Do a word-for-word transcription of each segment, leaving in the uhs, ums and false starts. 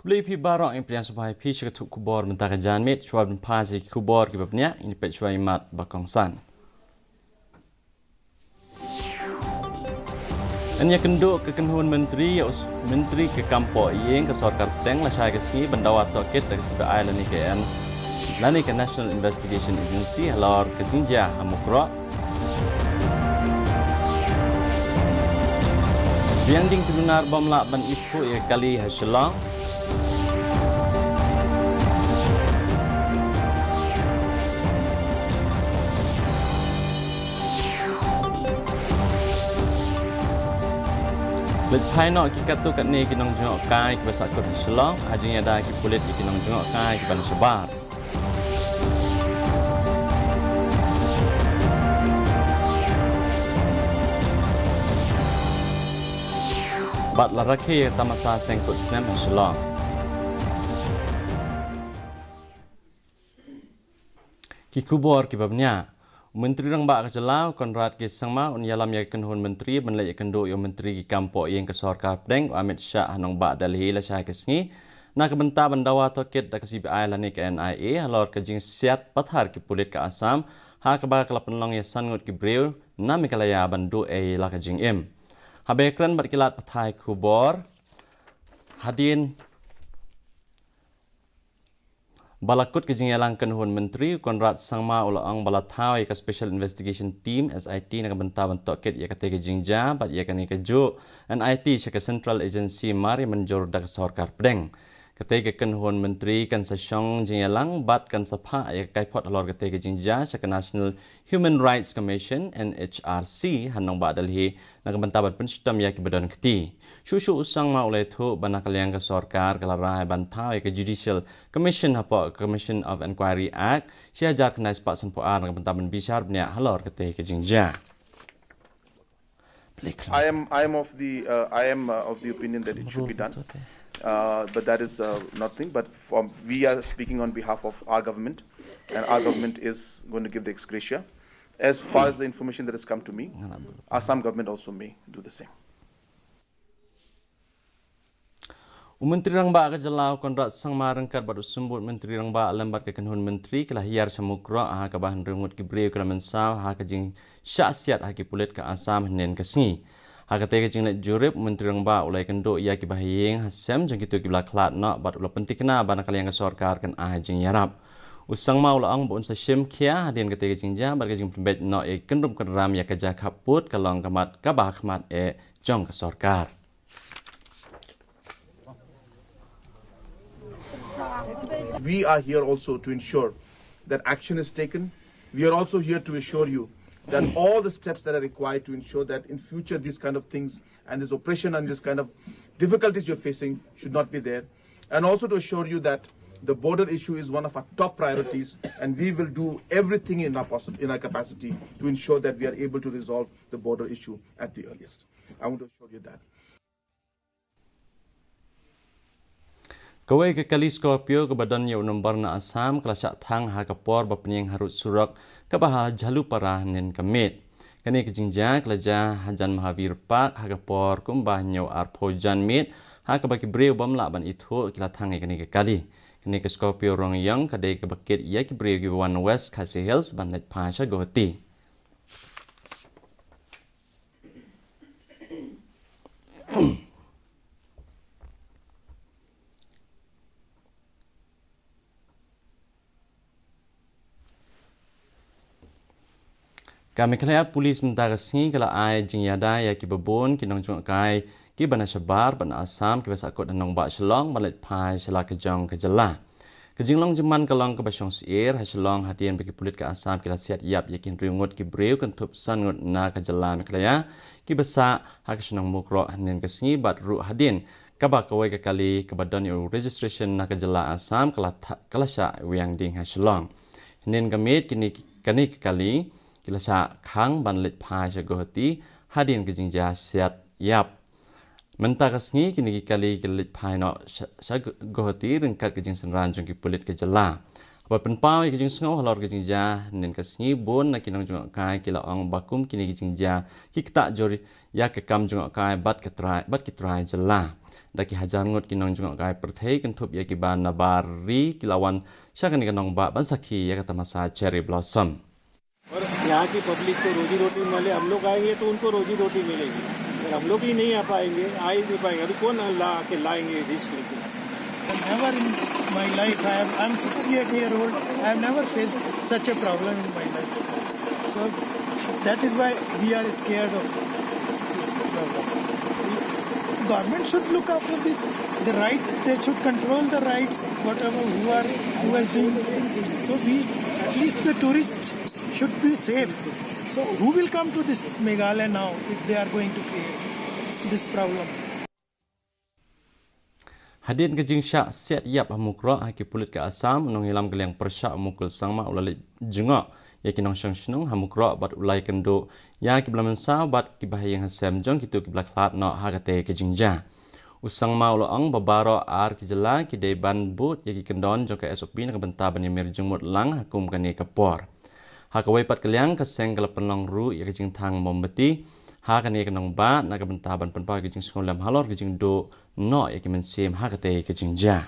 Khublei phi baroh, ïa phi sngewbha ïa phi sha ka thup khubor mynta ka janmiet. Shuwa ban phai sha ki khubor kiba bniah, ngin peit shuwa ïa mat ba kongsan. Yn ïakynduh ka kynhun myntri ïa u s-, myntri ka kam poh ïing ka sorkar pdeng lashai ka sngi ban dawa tohkit da ka C B I lane ka N, lane ka National Investigation Agency halor ka jingjia ha Mukroh. Biang ding ki runar bym lah ban ithuh ïa ka kali ha Shillong. Leit phai noh ki katto katne ki nongjngohkai kiba sahkut ha Shillong, ha jingïada ki pulit ïa ki nongjngohkai kiban shabar. Bad la rakhe ïa ka tamasa seng kut snem ha Shillong. Ki khubor kiba bniah. U Myntri Rangbah ka jylla u Conrad K Sangma un ïalam ïa ka kynhun myntri ban leit ïakynduh ïa u myntri ki kam poh ïing ka sorkar pdeng u Amit Shah ha nongbah Delhi lashai ka sngi na ka bynta ban dawa tohkit da ka C B I lane ka N I A halor ka jingsiat pathar ki pulit ka Assam, ha kaba ka la pynlong ïa san ngut ki briew na Meghalaya ban duh ei la ka jingim. Haba ïakren bad ki lad pathai khubor hadien ba la kut ka jingïalang kynhun myntri, u Conrad Sangma u la ong ba la thaw ïa ka Special Investigation Team, S I T, na ka bynta ban tohkit ïa katei ka jingjia bad ïa kane kajuh yn aiti sha ka Central Agency mar ïa mynjur da ka sorkar pdeng. Katei ka kynhun myntri kan sa shong jingïalang bad kan sa phah ïa ka kaiphod halor katei ka jingjia sha ka National Human Rights Commission, N H R C, ha nongbah Delhi na ka bynta ban pynshitom ïa kiba don kti. Shuh shuh u Sangma u la ïathuh ba na ka liang ka sorkar ka la rai ban thaw ïa ka Judicial Commission hapoh ka Commission of Inquiry Act shi hajar khyndai spah sanphew ar na ka bynta ban bishar bniah halor katei ka jingjia. I am, I am of the, uh, I am, uh, of the opinion that it should be done. Uh, but that is, uh, nothing. But from, we are speaking on behalf of our government, and our government is going to give the ex gratia. As far as the information that has come to me, Assam government also may do the same. U Myntri Rangbah ka jylla u Conrad Sangma ryngkat bad u Symbud Myntri Rangbah lem bad ka kynhun myntri ki la hiar sha Mukroh, ha kaba hynriew ngut ki briew ki la mynsaw ha ka jingshah siat ha ki pulit ka Assam hynnin ka sngi. Ha katei ka jingleit jurip, u Myntri Rangbah u la ïakynduh ïa kiba ha ïing ha sem jong kito kiba la khlad noh bad u la pynthikna ba na ka liang ka sorkar kan ai jingïarap. U Sangma u la ong ba un sa shim khia hadien katei ka jingjia bad ka jingpynbeit noh ïa ki kynrum kynram ïa ka jaka pud ka long ka mat kaba ha khmat eh jong ka sorkar. We are here also to ensure that action is taken. We are also here to assure you that all the steps that are required to ensure that in future these kind of things and this oppression and this kind of difficulties you're facing should not be there. And also to assure you that the border issue is one of our top priorities, and we will do everything in our possi-, in our capacity to ensure that we are able to resolve the border issue at the earliest. I want to assure you that. Kawei ka kali Scorpio kaba don ïa u nombar na Assam ka la shah thang ha ka por ba pynïeng harud surok kaba ha Jhalupara hynnin ka miet. Kane ka jingjia ka la jia hajan Mahavir Park ha ka por kumba hynñiew arphew janmiet, ha kaba ki briew bym lah ban ithuh ki la thang ïa kane ka kali. Kane ka Scorpio rong ïong ka dei kaba kit ïa ki briew kiba wan na West Khasi Hills ban leit phai sha Guwahati. Ka Meghalaya Police mynta ka sngi ka la ai jingïada ïa kiba bun ki nongjngohkai kiba na shabar bad na Assam kiba sahkut ha nongbah Shillong ban leit phai sha la ka jong ka jylla. Ka jinglong jingman ka long kaba shong syier ha Shillong hadien ba ki pulit ka Assam ki la siat ïap ïa ki hynriew ngut ki briew kynthup san ngut na ka jylla Meghalaya kiba sah ha ka shnong Mukroh hynnin ka sngi bad ruh hadien kaba kawei ka kali kaba don ïa u registration na ka jylla Assam ka la tha-, ka la shah wiang ding ha Shillong. Hynnin ka miet kine ki, kane ka kali ki la shah khang ban leit phai sha Guwahati hadien ka jingjia siat ïap. Mynta ka sngi kine ki kali ki la leit phai noh sha, sha Gu-, Guwahati ryngkat ka jingsynran jong ki pulit ka jylla. Ba pynpaw ïa ka jingsngew halor ka jingjia hynnin ka sngi, bun na ki nongjngohkai ki la ong ba kum kine ki jingjia ki ktah jur ïa ka kam jngohkai bad ka trai, bad ki trai jylla. Da ki hajar ngut ki nongjngohkai pyrthei kynthup ïa kiba nabar ri ki la wan sha kane ka nongbah ban sakhi ïa ka tamasa Cherry Blossom. और यहाँ की पब्लिक को रोजी रोटी मिले, हम लोग आएंगे तो उनको रोजी रोटी मिलेगी। अगर हम लोग ही नहीं आ पाएंगे, आ ही नहीं पाएंगे, अभी कौन ला के लाएंगे रिस्क लेके? Never in my life, I am, I am sixty-eight year old, I have never faced such a problem in my life. So that is why we are scared of this problem. Government should look after this, the right, they should control the rights, whatever, who are, who is doing. So we, at least the tourists should be safe. So who will come to this Meghalaya now if they are going to create this problem? Hadien ka jingshah siat ïap ha Mukroh ha ki pulit ka Assam, u nongïalam ka liang pyrshah u Mukul Sangma u la leit jngoh ïa ki nongshong shnong ha Mukroh bad u la ïakynduh ïa kiba la mynsaw bad kiba ha ïing ha sem jong kito kiba la khlad noh ha katei ka jingjia. U Sangma u la ong ba baroh ar ki jylla ki dei ban bud ïa ki kyndon jong ka S O P na ka bynta ban ïamir jingmut lang ha kum kane ka por. Ha kawei pat ka liang, ka seng ka la pynlong ruh ïa ka jingthang mombati ha kane ka nongbah na ka bynta ban pynpaw ïa ka jingsngewlem halor ka jingduh noh ïa ki mynsiem ha katei ka jingjia.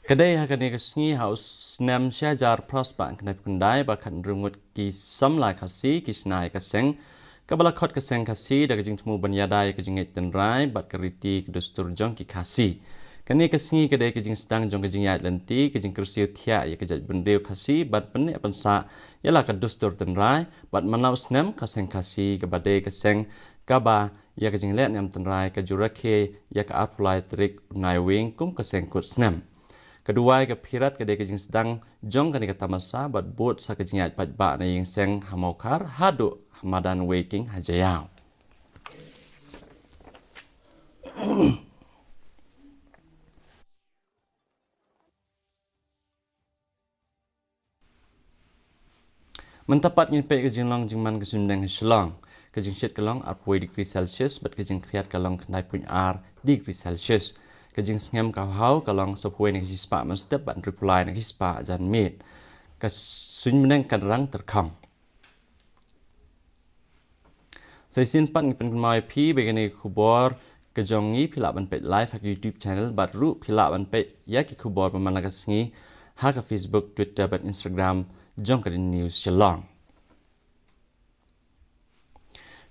Ka dei ha kane ka sngi ha u snem shi hajar phra spah khyndai phew khyndai ba khathynriew ngut ki samla Khasi ki shna ïa ka seng kaba la khot ka Seng Khasi da ka jingthmu ban ïada ïa ka jingngeit tynrai bad ka riti ka dustur jong ki Khasi. Kane ka sngi ka dei ka jingsdang jong ka jingïaid lynti, ka jingkyrsiew thiah ïa ka jaitbynriew Khasi ban pynneh pynsah ïa la ka dustur tynrai bad man la u snem ka Seng Khasi kaba dei ka seng kaba ïa ka jingleh niam tynrai ka ju rakhe ïa ka arphew lai tarik u Naiwieng kum ka seng kut snem. Ka duwai ka phirat ka dei ka jingsdang jong kane ka tamasa bad bud sa ka jingïaid paidbah na ïing seng ha Mawkhar haduh ha madan Weiking ha Jaïaw. Mynta pat ngin peit ka jinglong jingman ka suiñbneng ha Shillong. Ka jingshit ka long arphew wei degree Celsius bad ka jingkhriat ka long khyndai point ar degree Celsius. Ka jingsngem ka hawhaw ka long saphew wei na ka shispah mynstep bad hynriewphew lai na ka shispah janmiet. Ka suiñbneng ka rang tyrkhong. Sa shisien pat ngi pynkynmaw ïa phi ba kane ka khubor ka jong ngi phi lah ban peit live ha ka YouTube channel bad ruh phi lah ban peit ïa ki khubor ba man la ka sngi ha ka Facebook, Twitter bad Instagram jong ka D News Shillong.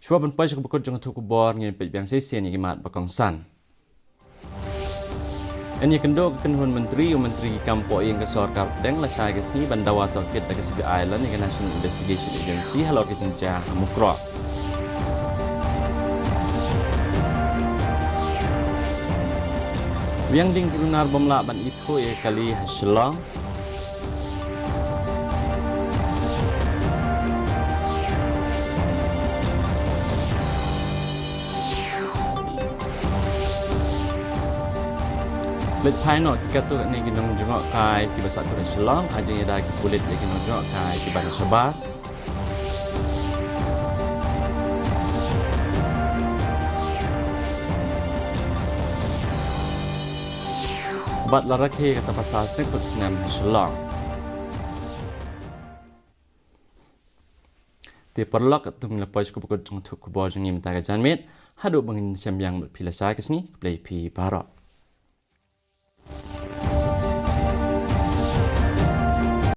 Shuwa ban poi sha kaba kut jong ka thup khubor, ngin peit biang shisien ïa ki mat ba kongsan. Yn ïakynduh ka kynhun myntri, u myntri ki kam poh ïing ka sorkar pdeng lashai ka sngi ban dawa tohkit da ka C B I lane ka National Investigation Agency halor ka jingjia ha Mukroh. Wiang ding ki runar bym lah ban ithuh ïa ka kali ha Shillong. Leit phai noh ki katto katne ki nongjngohkai kiba sah kut ha Shillong ha jingïada ki pulit ïa ki nongjngohkai kiba na shabar. Bad la rakhe ka tamasa seng kut snem ha Shillong. Te paralok, katto ngi la poi sha kaba kut jong ka thup khubor jong ngi mynta ka janmiet. Haduh ba ngin ïashem biang bad phi lashai ka sngi, khublei phi baroh.